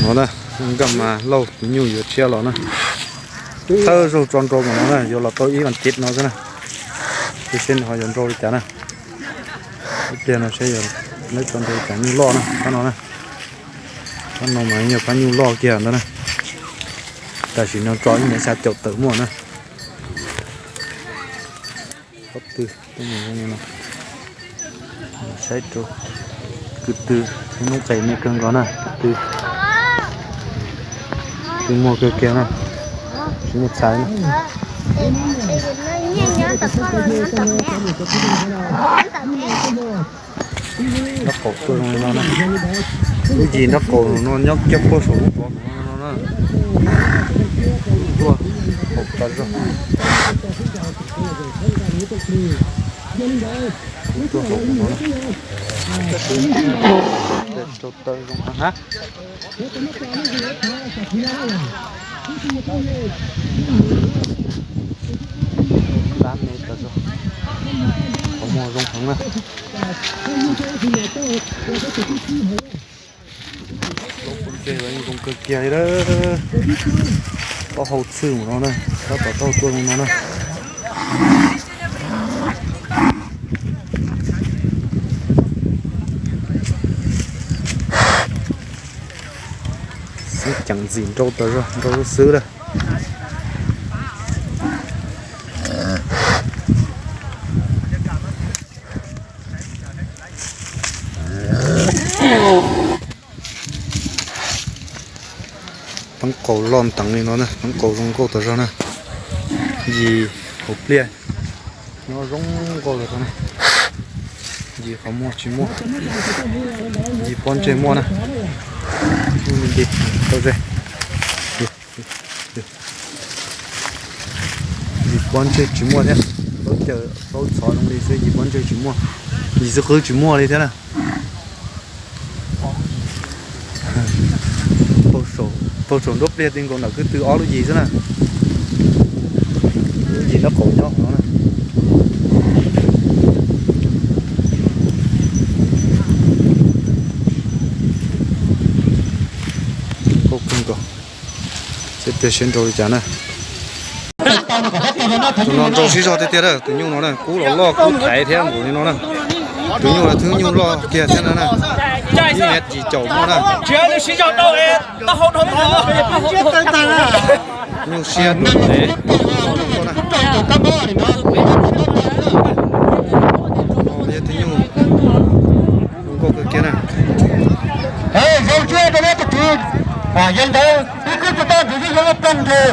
No na, nkaj mas lauj, tus nyuj yuav tshiab los na. Thawj zaug tso nrau mas no na, yuav los tau ib vas thiv no xwb na. Tab sis ho yuav nrau li cas na. Ib pliag no saib yuav tso nrau li cas, nyuj loj na, pab no na. Pab no mas yog pab nyuj loj kiag ntawd na. Tam sim no tso ib mev xya caum tawm muaj na. Pob tw, saib rau kwv tw, hnub qes me kawg nkaus na, kwv tw. Twb muaj kawg kiag na, tsis muaj txhais na. Nraub qaum tuaj zoo li no na. Lub yim nraub qaum no nyob kiag puag saum lub qhov no na. Tuaj qaum tas zog. Tuaj qaum no na. Rau taw zoo ha. Dab me tas zog. Qhov muag zoo heev na. Lub pob ntseg los yeej zoo kawg kiag li. Taub hau txhwj mus no na, tab tom taub hau tuaj zoo no na. Xwb ceev ntxim nrau tas zog, nrau xwb lawm. Teeb qaus loj nteev li no na, teeb qaus zoo nkauj tas zog na. Yim hauv pliaj nyob zoo nkauj tas zog na. Yim qhov muag tsis muaj, yim pob ntseg muaj na. Tau ze. Yim pob ntseg tsis muaj thiab, plaub caws plaub txhov zoo li xwb, yim pob ntseg tsis muaj, yim xwb qwb tsis muaj li thiab na. Pau saum nruab pliaj ti nkaus nram kwj tw ob lub yim xwb na. Lub yim nraub qaum nyob hauv no na. Nkauj kawg nkaus. Seb pliag seb nrau li cas na. Tus no nrau sib zog tiag tiag na, tus nyuj no na, kub los loj kub thaiv thiab npaum li no na. Tus nyuj no twb nyuj loj kiag thiab no na. Ib mev yim caum muaj na. Nyuj siab rau ntev. Yog tus nyuj zoo nkauj kawg kiag na. Zoo siab rau peb tus kwv, yog ntawd ib khub tsis tau ntxiv xwb yog poj nreg,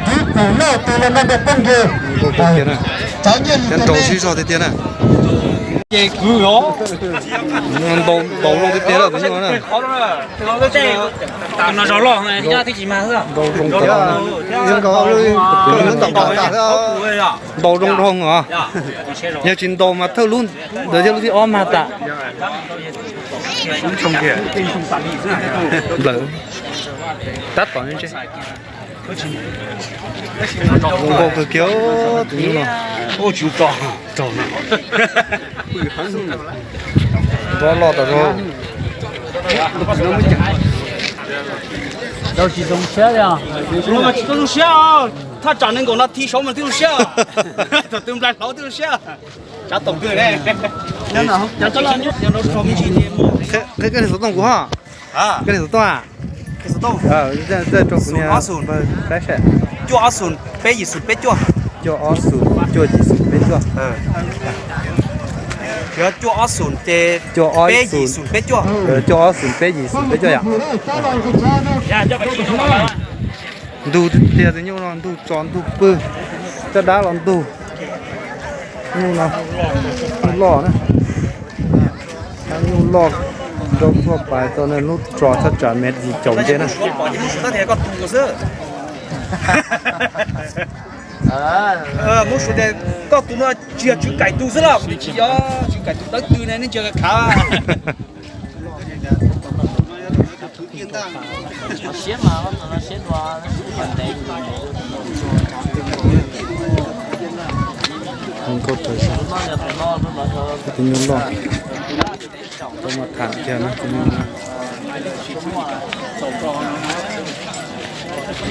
tiv kum noj tus los no ntawm poj nreg. Zoo nkauj kawg kiag na. Cov nrau sib zog tiag tiag na. Nrau zoo tiag tiag lawm tus nyuj na. Nrau zoo tas, nrau zoo zoo os. Yog tsis nrau mas thawj lub ntawd yog lub thib ob mag tas. Nplawm tab tom ntsej. Zoo nkauj kawg kiag tus nyuj no. Nrau loj tas zog. Tsis zoo siab, thaj tsam nees nkaum nas this saud mas twb zoo siab, thaum twg nplai hlauv twb zoo siab. Tshav tom kawg ne. Qhia koj niag xov tooj kuv ho. Koj niag xov tooj a? Cuaj ob xoom peb yim xoom peb cuaj. Cuaj ob xoom cuaj yim xoom peb cuaj. Cuaj ob xoom ces peb yim xoom peb cuaj. Cuaj ob xoom peb yim xoom peb cuaj yom. Ntug tiag tiag tus nyuj no, ntug tso ntug pw, caj dab los ntug. Nyuj no, nyuj loj na. Nyuj loj, nrau tuaj pais tau hnub tso thaj tsam mev yim caum nce na. Koj tus no tsis yog Tswv Kaim tus xwb los? Tsis yog, Tswv Kaim tus dawb tw ne, nej ntsia khav. Zoo nkauj tas zog, tus nyuj loj. Tau mas tham kiag na tus nyuj no. Koj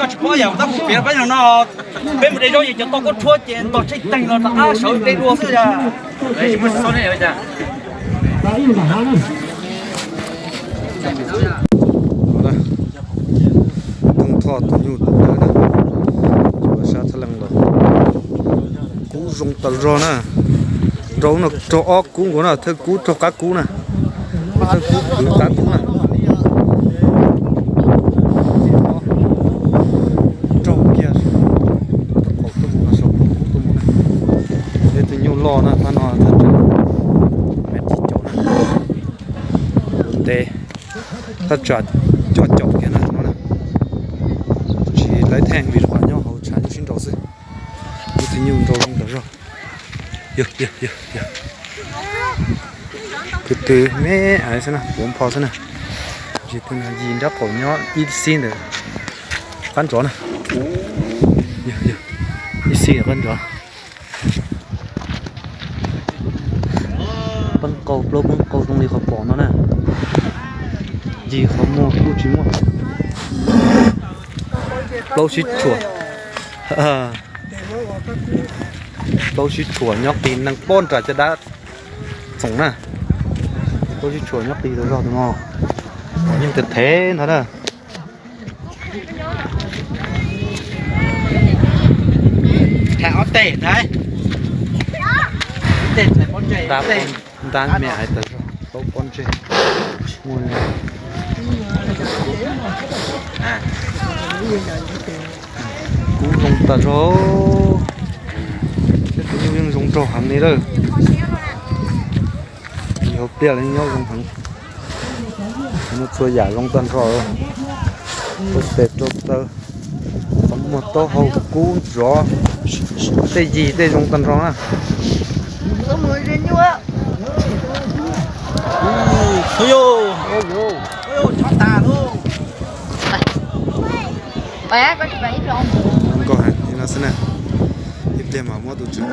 tsis paub yam tab kuv piav peb no, peb mus de zaub ces cov toj kuab rhuab ces ntog tsheej teeg los rov qab sawv de dua xwb yog. Tooj Thoj tus nyuj tawv na, sab thaj leej los. Kub zoo tas zog na. Nraug no raug ob kub nkaus na, thawj kub raug qab kub na. Thawj kub kwv qab kub na. Raug kiag qaum tuaj mus, saum qaum kub tuaj mus na. Peb tus nyuj loj na, pab no thaj tsam mev tsib caum na. Ntev, thaj tsam cuaj caum kiag na no na. Tsis laiv theej vim rau qhov nyob hauv tshav nyuj sib nraus xwb. Ib tug nyuj nraug zoo tas zog. Yog, yog, yog. Kwv tw me aiv xwb na, puav npho xwb na. Tsis tus no yim nrab qaum nyob ib xib ntawd qab ntsov na. Yog, yog, ib xib ntawd qab ntsov. Peeb qau plaub peeb qau zoo li qhov pom no na. Yim qhov muag kuj tsis muaj. Plaub sib tshuam. Plaub sib tshuam nyob qis nees pob nram caj dab txoom na. Plaub sib tshuam nyob qis tas zog tus no. Yeej tes thev ntag na. Ntab me aiv tas zog, plaub pob ntseg. Kub zoo tas zog. Seb tus nyuj yeej zoo nraug heev li lawm. Yog pliaj li nyob zoo heev. Muaj txhua yam zoo tag nrho. Rau tes rau taw, qhov muag taub hau kub ntsov, tej yim tej zoo tag nrho na. Nkauj heev li no xwb na. Ib pliag mas muab tus tswv